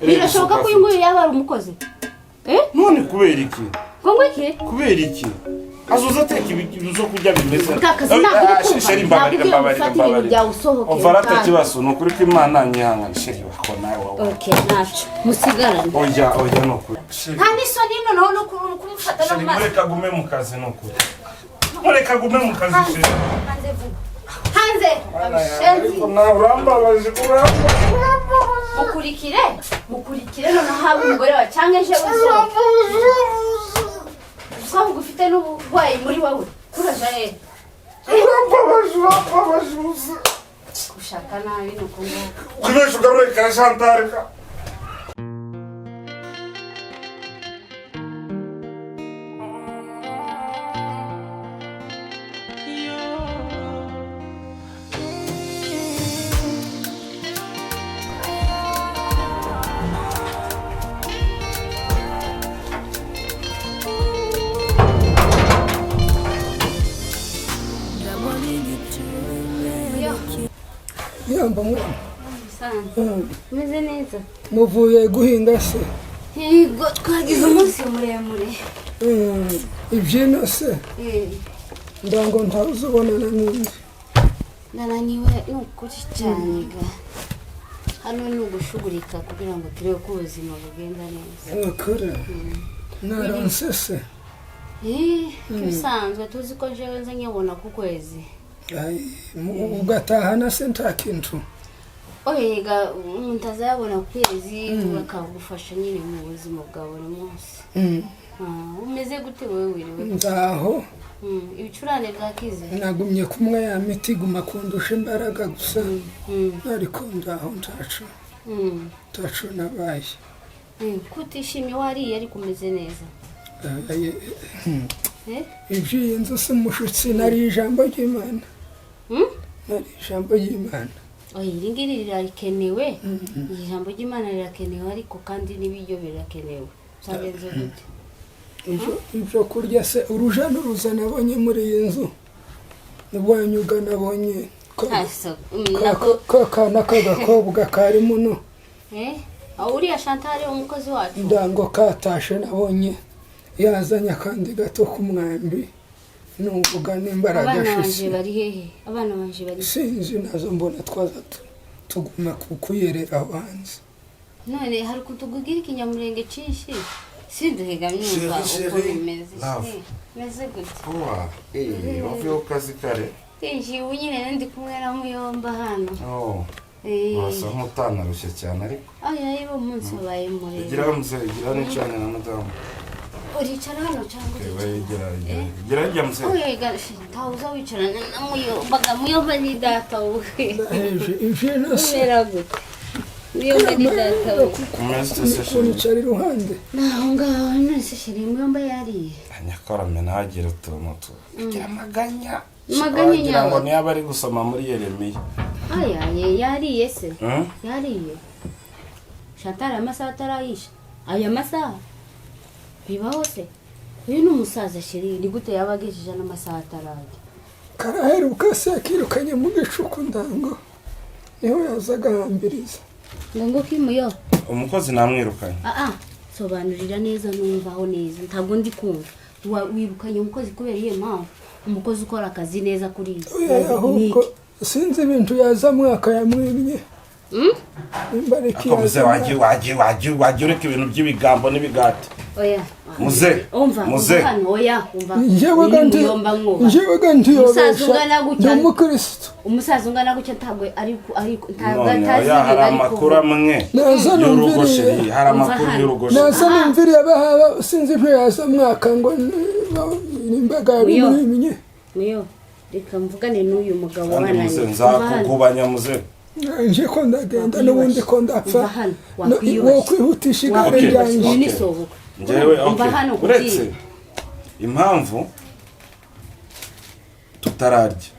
Birashoboka ko uyu nguyu yaba ari umukozi? Eh? None kubera iki? Ngo iki? Kubera iki azoza ateka ibyo kurya bimeze? Aka kazi ntabwo uri kumva. Chéri, mbabarira. Ntabwo Mbabarira. ufata ibintu Mbabarira. byawe usohoke, Umva rata, utahe. kibazo ni ukuri ko Imana nyihangana, chéri, wako nawe wowe. Okay, ntacyo, musigarane. Oya, oya, ni ukuri, chéri. Nta n'isoni noneho no kumufata no Chéri, mu maso. mureka agume mu kazi, ni ukuri, mureka agume mu kazi, chéri. Hanze vuba, hanze! Mana yanjye, Shenzi. ariko nawe urambabaje, urambabaje, urambabaje. Mukurikire, mukurikire noneho haba umugore wawe cyangwa ejo usohoke. Usanzwe ufite n'uburwayi muri wowe, kuraja hehe? Urambabaje, urambabaje uzi. Gushaka nabi ni uko nguko. Kubesha ugarure ka Chantal ka. Yamba mwana. Bisanzwe, umeze neza? Muvuye guhinga se? Yego, twagize umunsi muremure. Ibyino se? Eh. Ndango ntawuzubonana n'undi. Nananiwe ni ukuri cyane ga. Hano ni ugushugurika kugira ngo turebe ko ubuzima bugenda neza. Ukuri naronse se? Eh, ibisanzwe, tuzi ko jewe nza nyabona ku kwezi. Ai, ugatahana se nta kintu? Oya, umuntu azayabona ku kwezi, bakagufasha nyine mu buzima bwa buri munsi. Ah, umeze gute wowe, wiriwe? Ndaho. Ibicurane bwakize? Nagumye kumwe ya miti iguma kundusha imbaraga gusa, ariko ndaho, ntaco ntaco nabaye. Kutishimye, wariye ariko umeze neza? Ai, Eh? iby'iyi nzu si umushutsi, nari ijambo ry'Imana. Nari ijambo ry'Imana. Oya, iri ngiri rirakenewe, ijambo ry'Imana rirakenewe, ariko kandi n'ibiryo birakenewe. Byagenze gute? Ibyo kurya se, uruja n'uruza nabonye muri iyi nzu nibwanyuga nabonye Nako ka kana k'agakobwa kari muno. Eh, aho uriya Chantal, umukozi wacu? Ndango katashe, nabonye yazanye akandi gato k'umwambi, nuvuga n'imbaraga Abana banje ashitse. bari hehe? Abana banje bari? Sinzi, nazo mbona twaza tuguma kuyerera aho hanze. None hari ukuntu tukugira ikinyamurenge cyinshi, sinduhega myumva. Chéri, uko chéri, bimeze? love. Eh, meze gute? Poa. Eh, wavuye ku kazi kare? Tinjiye ubu nyine, ndi kumwe na Muyomba hano. Oh, Eh. urasa nk'utanarushye cyane ariko. Oya, yewe, umunsi wabaye muremure. Igira muze, igira n'icanye na madamu. Uricara hano cyangwa Eba, uricara? igira, igira. Igira hirya, muze. Oya, ntawe uza wicarana na Muyomba ga. Muyomba ni data wowe. Ndaheje ivyino se. Umera gute? Muyomba ni data wowe. Umeze ute se, chéri? Kunyicara iruhande. Naho ngaho none se, chéri, Muyomba yariye? Nyakarame ntagire utuntu tugira amaganya. Amaganya. Wagira ngo Nyawe. niyo ari gusoma muri Yeremiya. Aya ye, yariye se? Hmm? Yariye Chantal? Aya masaha atarayisha, aya masaha bibaho se? Uyu ni umusaza, chéri, ni gute yaba agejeje n'amasaha atarajya? Karaheruka se yakirukanye mu gicuku, ndango niho yazaga ahambiriza. Ngo kimuyo? Umukozi namwirukanye. Ah ah, sobanurira neza numvaho neza, ntabwo ndi kumva. Wirukanye umukozi kubera iyihe mpamvu? Umukozi ukora akazi neza kuri iyi Oya, ahubwo sinzi ibintu yaza mwaka yamwimye. Nimba ariko Ako muze, yaza. wagiye, wagiye, wagiye, wagiye ureka ibintu by'ibigambo n'ibigati. Oya. Muze, Umva. muze. Umva hano, oya, umva. Njyewe Uyu ga ndi Muyomba mwubaha. Njyewe ga Umusaza ndiyobesha, ungana ndi gutya. umukristo. Umusaza ungana gutya ntabwo ari ntabwo None atazi oya, hari ibintu ari amakuru kuvuga. amwe Naza y'urugo, numviriye. Chéri, hari Umva amakuru hano. y'urugo, chéri. Naza numviriye abahaba, sinzi ibyo yaza mwaka ngo nimbaga Uyo. yabimwimye. Niyo, reka mvugane n'uyu mugabo Kandi wananiwe. muze, Umva hano. nzakugubanya, muze. Nje ko ndagenda n'ubundi ko ndapfa. Umva hano, No, wakwiyubashye. wo kwihutisha igare Okay. ryanjye. Uyu ni sobukwe. Njyewe, Umva okay, hano uretse kubwira. impamvu tutararya,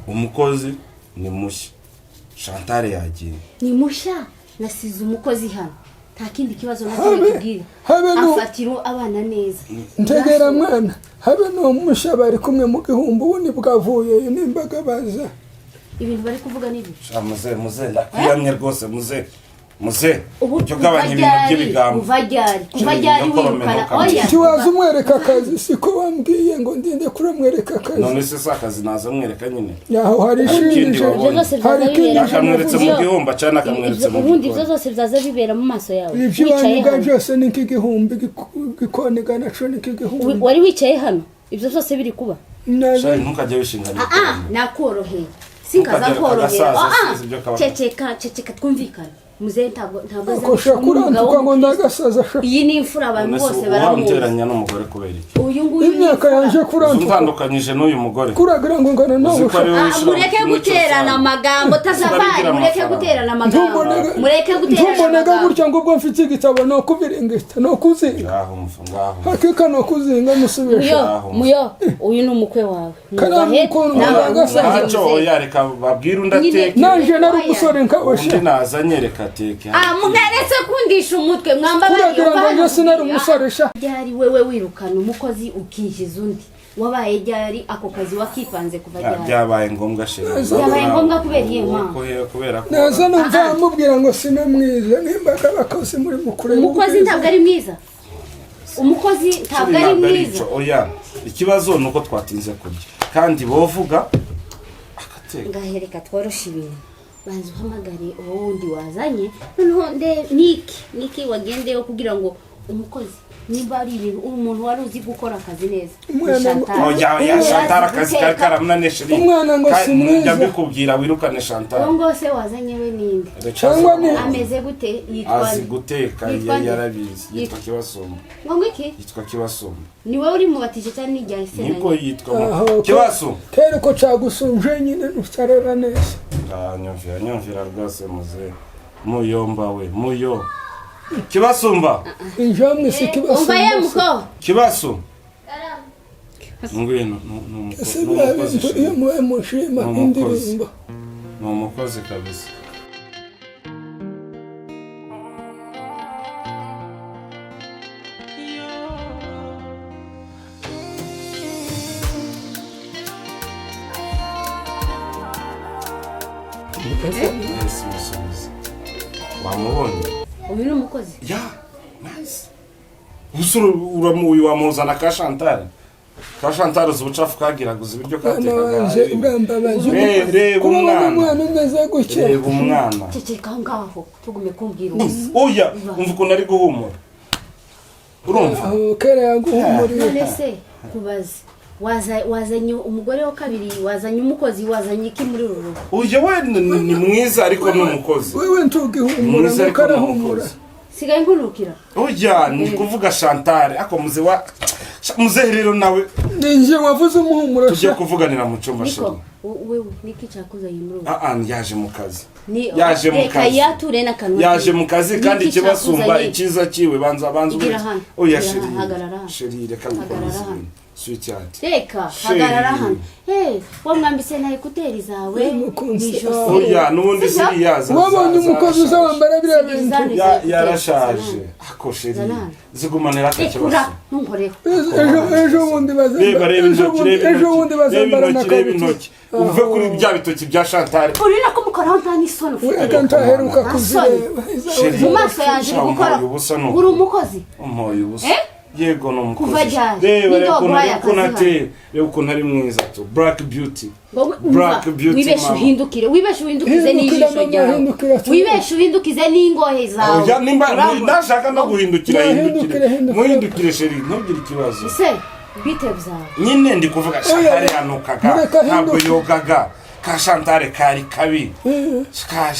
umukozi ni mushya, Chantal yagiye. Ni mushya, nasize umukozi hano, nta kindi kibazo na kimwe tubwira. Habe Afatira abana neza. Ntegera mwana, habe n'umusha bari kumwe mu gihumbi, ubu nibwavuye nimbaga baza. Ibintu bari kuvuga ni ibiki? Sha muze, muze, ndakwiyamye rwose, muze. Muze Ubu ujye ugabanya kuva ibintu ryari, by'ibigambo. Kuva ryari, kuva ryari wirukana? Oya. Ntiwaza umwereka akazi, siko wambwiye ngo ndinde kuramwereka akazi? None se si akazi naza mwereka nyine? Yaho hari Ikindi ishinje. wabonye. Ibyo byose Hari byaza ikindi bibera Akamweretse mu Ibyo- gihumba cyangwa akamweretse mu ubundi ibyo gikoni? byose byaza bibera mu maso yawe Ibyo wicaye iwanyu hano. byose ni nk'igihumbi, gikoniga naco ni nk'igihumbi. Wari wicaye hano ibyo byose biri kuba? Naza Shari, ntukajye wishingana. Ah, nakoroheye, sinkaza Ntukagere korohera. kagasaza, Ah, sinzi ibyo kaba- ceceka, ceceka, twumvikane. Muzehe ntabwo aza Akosha kurantuka ngo ndagasaza sha. Iyi ni imfura, abantu bose baramuzi. Uranteranya n'umugore kubera iki? Uyu nguyu ni Imyaka imfura. yanje kurantuka Utandukanyije n'uyu mugore. Kuragira ngo ngana nawe Uzi ko sha. ari wowe Ah, wishyura mureke kimwe cyose guterana hano. amagambo tazafari. Turabigira Mureke amafaranga. guterana amagambo, mureke guterana Ntumbonega amagambo. gutya ngo ubwo mfite igitabo ni ukubiringita ni ukuzinga. Ngaho mva, ngaho mva. Hakika ni ukuzinga musubisha. Muyo, muyo, uyu ni umukwe wawe. Kariya Mwubahe, mukuntu nawe mwagasaza. mwubahe Ntacyo. muzehe. Oya, reka babwire undi Nyine- ateke. Nanje nari umusore nkabasha. Undi nazanye, reka ateke. Ah, mweretse kundisha umutwe, mwambabariye. Kuragira ngo njye sinari umusore sha. Ryari wewe wirukana umukozi ukinjiza undi? Wabaye ryari? Ako kazi wakipanze kuva Ah, ryari? byabaye ngombwa, sheri. Byabaye ngombwa kubera iyihe mpamvu? Kubera ko Naza numva amubwira ngo sina mwiza nimbaga abakozi muri mukureba. Umukozi ntabwo ari mwiza, umukozi ntabwo ari Ntabwo ari mwiza. ico, oya, ikibazo ni uko twatinze kurya kandi bovuga agateka. Ngahereka tworoshe ibintu, banza uhamagare uwo wundi wazanye, noneho nde niki niki wagendeyeho kugira ngo umukozi, nimba ari ibintu umuntu wari uzi gukora akazi neza ni Umwana ngo- Chantal. Oya, oya. Yari azi Chantal akazi kari guteka. karamunaniye, sheri. Umwana ngo si mwiza. Njya mbikubwira, wirukane Chantal. Uwo ngose wazanye we ninde? Reka Cyangwa aze- ni- Ameze gute? Yitwa Azi nde? guteka. Yitwa nde? Yarabizi, yitwa Kibasumba. Ngo ngwiki? Yitwa Kibasumba. Ni wowe uri mubatije cyangwa ni irya se? Niko yitwa Aho, Kibasu. Kera uko cagusunje nyine ntutareba neza. Ah, nyumvira, nyumvira rwose muze muyomba we muyo Kibasumba. Injamwe si Umva ye kibasumba. muko. Kibasu, ngwino. Ese Ni biriya umukozi, bintu sheri. iyo mubaye mushima Ni umukozi. indirimbo. Ni umukozi kabisa. Yes, musubize. Wamubonye? Uyu ni umukozi? Ya, nice. Gusa uyu wamuzana ka Chantal. Ka Chantal uzi ubucafu kagiraga, uzi ibiryo Mwana katekaga. wanje urambabaje. Reba Kubona umwana. umwana umeze gutya. Reba umwana. Ceceka aho ngaho, tugume kumbwira ubu. Oya, umva ukuntu ari guhumura. Urumva? Aho kera yaguhumuriye. None se kubaza, wazanye umugore wa kabiri, wazanye umukozi, wazanye iki muri uru rugo? Uyu we ni mwiza ariko ni umukozi. Wewe ntugihumura Mwiza ngo ariko ni karahumura. umukozi. Sigaye nkunukira. Oya, ni kuvuga Chantal, ako muze wa muzehe rero nawe. Ninjye wavuze umuhumuro Tujye sha. kuvuganira mu cyumba, Niko sheri. wewe niki cyakuzanye muri uru? Ah ah, yaje mu kazi. Ni Yaje mu reka kazi. yature n'akanwa. Yaje mu kazi kandi Niki ikibasumba cyakuzanye? icyiza kiwe, banza banza Igira uretse. hano. Oya, Igira sheri. hano, hagarara hano. Sheri, reka Hagarara ngukomeze hano. ibintu. Sweetheart. Reka Sheri. hagarara hano. Hey, wamwambitse na ekuteri zawe Umukunzi. mu ijosi. Oya, n'ubundi Sibyo? ziriya Wabonye umukozi uza wambara biriya bintu. Zana izo ekuteri, yarashaje. zana. Ako sheri. Zana hano. Zigumanira Rekura, akakibazo. ntunkoreho. Ejo bundi Reba, bazambara reba ejo intoki, bundi reba ejo bundi intoki, reba bazambara na intoki, reba kabutura. intoki. Uve kuri bya bitoki bya Chantal. Uri no kumukoraho nta n'isoni ufite. Wega ntaheruka Nta kuzireba. Sheri. Mu maso yanjye uri gukora. Sha, umpaye ubusa ni Uri ukuri. umukozi? Umuhoye ubusa. Eh? Yego, ni umukozi. Kuva ryari? Reba, Ninde reba ukuntu waguhaye reba ukuntu akazi? ateye. Reba ukuntu ari mwiza tu. Black beauty. Ngo umva, Black beauty wibeshe mama. uhindukire, wibeshe uhindukize Hindukira n'ijisho mama, ryawe, hindukira cyane. wibeshe uhindukize n'ingohe zawe. Oya, nimba Urabona? nashaka no guhindukira, Nahindukire, hindukire. hindukire. Muhindukire sheri, ntugire ikibazo. Ese bite byawe? Nyine ndi kuvuga Chantal yanukaga. Mureka Ntabwo ahinduke. yogaga. Ka Chantal kari kabi. Ka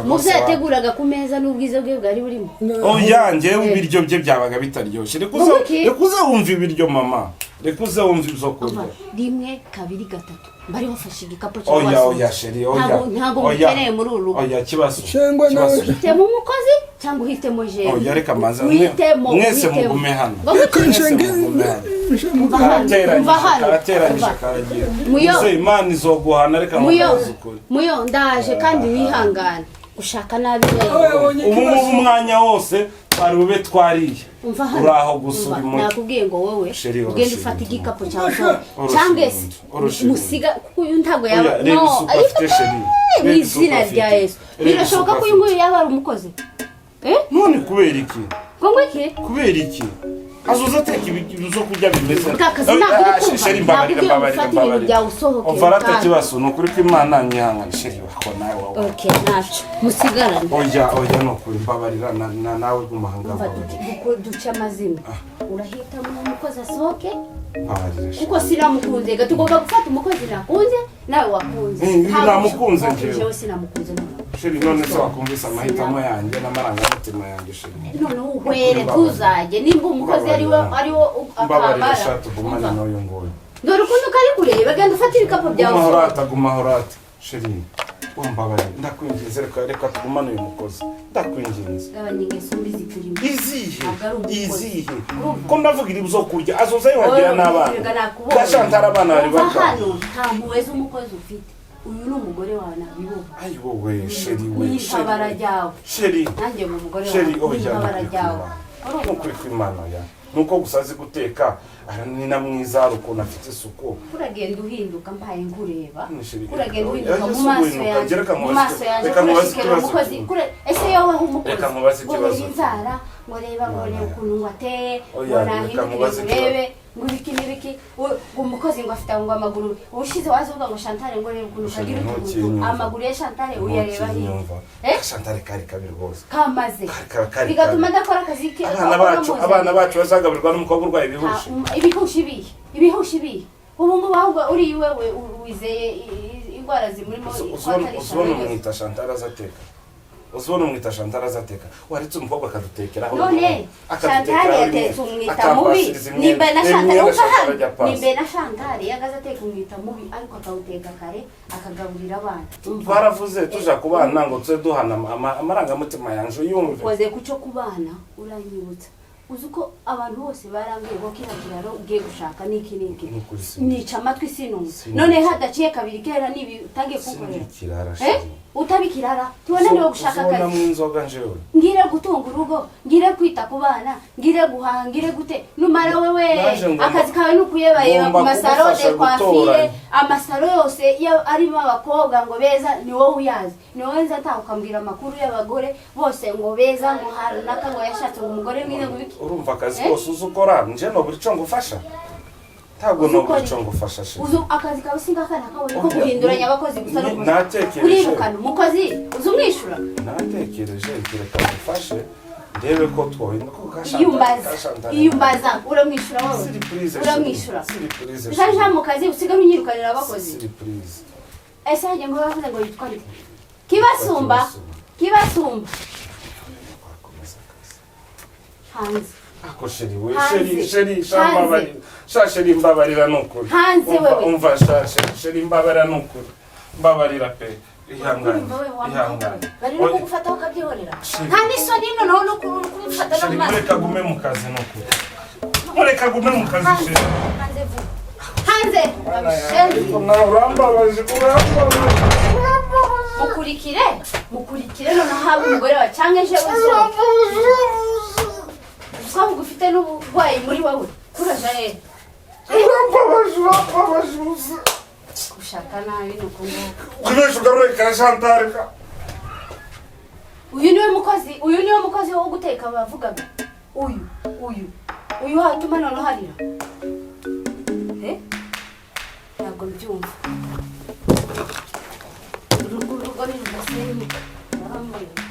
Mu byo yateguraga ku meza n'ubwiza bwe bwari burimo? Oya, njyewe ibiryo bye byabaga bitaryoshye. Reka uze Wowe iki? reka uze wumva ibiryo mama. Reka uze wumva ibyo Umva, kurya. rimwe, kabiri, gatatu, mbari wafashe igikapu cyo Oya, wasohotse. oya sheri, oya. Ntabwo Oya. ngukeneye muri uru rugo. Oya, kibazo. Cyangwa nawe- Kibazo. Uhitemo umukozi cyangwa uhitemo jewe? Oya, reka mbanze. Uhitemo, Mwese uhitemo. mugume hano. Ngo Reka Mwese nje mugume hano. nje mu Umva hano, umva Karateranyije, hano. karateranyije, Umva. karagiye. Muyo. Muze, Imana izoguhana, reka Muyo, nkubwize ukuri. muyo, ndaje kandi wihangane gushaka nabi wewe. yabonye Ubu ngubu ikibazo. umwanya wose Twari bube twariye. Umva hano. Uraho gusa Umva, uri mu nakubwiye ngo wowe Chéri, ugende oroshe ufate ibintu. igikapu cyawe usohoke. Oroshe Cyangwa se ibintu, oroshe ibintu. musiga, kuko uyu ntabwo yaba Oya, reba no isuku afite, chéri. mu Reba isuku izina afite. rya Yesu. Reba Birashoboka isuku ko uyu nguyu yaba ari umukozi, eh? None kubera iki? Ngo iki? Kubera iki azoza ateka ibintu zo kurya bimeze? Bwa kazi ntabwo uri Ah, kumva. chéri, mbabarira, Nakubwiye ngo mbabarira, ufate ibintu mbabarira. byawe usohoke, Umva rata, utahe. kibazo ni ukuri ko Imana nyihangane, chéri, wako nawe wawe. Okay, ntacyo, musigarane. Oya, oya, ni ukuri mbabarira, nawe guma aha ngaha. Umva, Mbabarira. Duce amazina, urahitamo umukozi asohoke. Mbabarira, chéri. Kuko sinamukunze ga, tugomba gufata umukozi nakunze nawe wakunze. Eh, namukunze njyewe. Njyewe sinamukunze noneho. Chéri, none se wakumvise amahitamo yanjye n'amarangamutima yanjye, chéri? Noneho uhwere, tuzajye nimba umukozi ari we ari wo Mbabarira. akambara. Sha, tugumane Umva. n'uyu nguyu. Dore ukuntu kari kureba, genda ufate ibikapu byawe Guma usohoke. horata, guma horata, chéri, wambabarira, ndakwinginze, reka, reka tugumane uyu mukozi, ndakwinginze. Gabanya ingeso mbi zikurimo. Izihe? Ntabwo ari umukozi. Izihe? Urumva? Ko ndavuga iri zo kurya, azoza yuhagira n'abana. Erega nakubonye. Ka Chantal, abana bari Umva, bato. hano nta mpuhwe z'umukozi ufite, uyu ni umugore wawe, nabibona. Ayi wowe, chéri we. Ni ihabara ryawe. Chéri. Nanjye mu mugore Chéri, wawe, ni oya. ihabara ryawe. Ni ukuri kw'Imana, ya nuko gusa azi guteka, ni na mwiza, hari ukuntu afite isuku. Kuragenda uhinduka mpaye nkureba. Ni chéri, Kuragenda oya, uhinduka oya, mu maso guhinduka, yanjye, reka mu mubaze maso yanjye. reka mubaze Kurashikira ikibazo umukozi kimwe. Ese yowe aho umukozi Reka mubaze ngo ikibazo reba inzara, ngo reba, ngo reba ukuntu ngo ateye, ngo Oya, reka nahindukire mubaze ngo urebe ngo ibiki n'ibiki, ngo umukozi ngo afite ngo amaguru, ubushize waza uvuga ngo Chantal, ngo reba ukuntu Chéri, kagira utuntu, ntukinyumva. amaguru ya Chantal uyareba hirya. Ntukinyumva. Eh? Chantal kari kabi rwose. Kamaze Kari bigatuma kabi. adakora akazi ke. Abana bacu, abana bacu bazagaburirwa n'umukobwa urwaye ibihushi. Ibihushi ibihe? Ibihushi ibihe? Ubu ngubu ahubwo uri iwewe wizeye indwara zimurimo ko atari Uzibona Chantal. umwita Chantal azateka, uzibona umwita Chantal azateka, waretse umukobwa akadutekeraho None rimwe, Chantal akadutekeraho rimwe, yatetse umwita mubi. akampasiriza imyenda. Nimba na Reba Chantal imyenda uva Chantal hano ajya pasi. nimba na Chantal yagaze ateka umwita mubi, ariko akawuteka kare akagaburira abana. Umva. Twaravuze tuja ku bana ngo tuze duhana amarangamutima yanje uyumve. Ukoze ku cyo kubana uranyibutsa, uzi ko abantu bose barambwiye ngo kiriya kiraro ugiye gushaka niki niki. Ni ukuri sinzi. Nica amatwi sinumva. Sinzi. None hadaciye kabiri kera nibi utangiye kunkorera. Sindi ikirara, Eh? chéri. Utaba ikirara tiwananiwe gushaka Uzobonamwo akazi. inzoga njewe? Ngire gutunga urugo, ngire kwita ku bana, ngire guhaha, ngire gute, numara wewe Naje akazi kawe ni ukuyebayeba ku ngomba masaro de kugufasha coiffure. gutoranya. Amasaro yose iyo arimo abakobwa ngo beza ni wowe uyazi, ni wowe nza ntaha ukambwira amakuru y'abagore bose ngo beza, ngo runaka ngo yashatse ngo umugore mwiza ngo ibiki. Urumva akazi Eh? kose uzi ukora, nje nobura ico ngufasha? Ntabwo Uzi nobura ukora ico iki? ngufasha, chéri. Uzi akazi kawe singakana kabonye ko Oya, guhinduranya abakozi gusa no natekereje. Kurirukana umukozi uzi umwishyura. Natekereje reka ngufashe ndebe ko twohinduka ko ka Iyo Chantal- umbaza, ka Chantal- iyo umbaza uramwishyura wowe? Surprise, Uramwishyura? surprise, Uzaja mu kazi usigare unyirukanira abakozi. surprise. Ese hajya ngo bavuze ngo yitwa nde? Kibasumba, kibasumba. Wakomeza akazi. Hanze. Ako chéri we. Hanze. Chéri, chéri, sha. Hanze. Mbabarira sha chéri, mbabarira nukuri. Hanze Umva, wewe. umva sha chéri, chéri, mbabarira nukuri, mbabarira pe, ihangane. Urumva we wa Ihangane. Bari no Oya, kugufata ukabyihorera. Chéri. Nta n'isoni noneho no kumufata no Chéri, mu maso. mureka agume mu kazi nukuri, mureka agume mu kazi. Hanze. Chéri. Hanze vuba, hanze. Babishenzi. Ariko nawe urambabaje, urambabaje, urambabaje. Mukurikire, mukurikire noneho habe umugore wawe cyangwa ejo usohoke. Usanga ufite n'uburwayi muri wowe, kuraja he? Urambabaje, urambabaje uzi. Gushaka nabi ni uku nguku. Kubesha ugarure ka Chantal ka. Uyu niwe mukozi, uyu niwe mukozi wo guteka bavugaga, uyu, uyu, uyu watuma noneho harira. Eh? Ntabwo mbyumva, urugo, urugo ni rudasenyuka. Ndabamureba.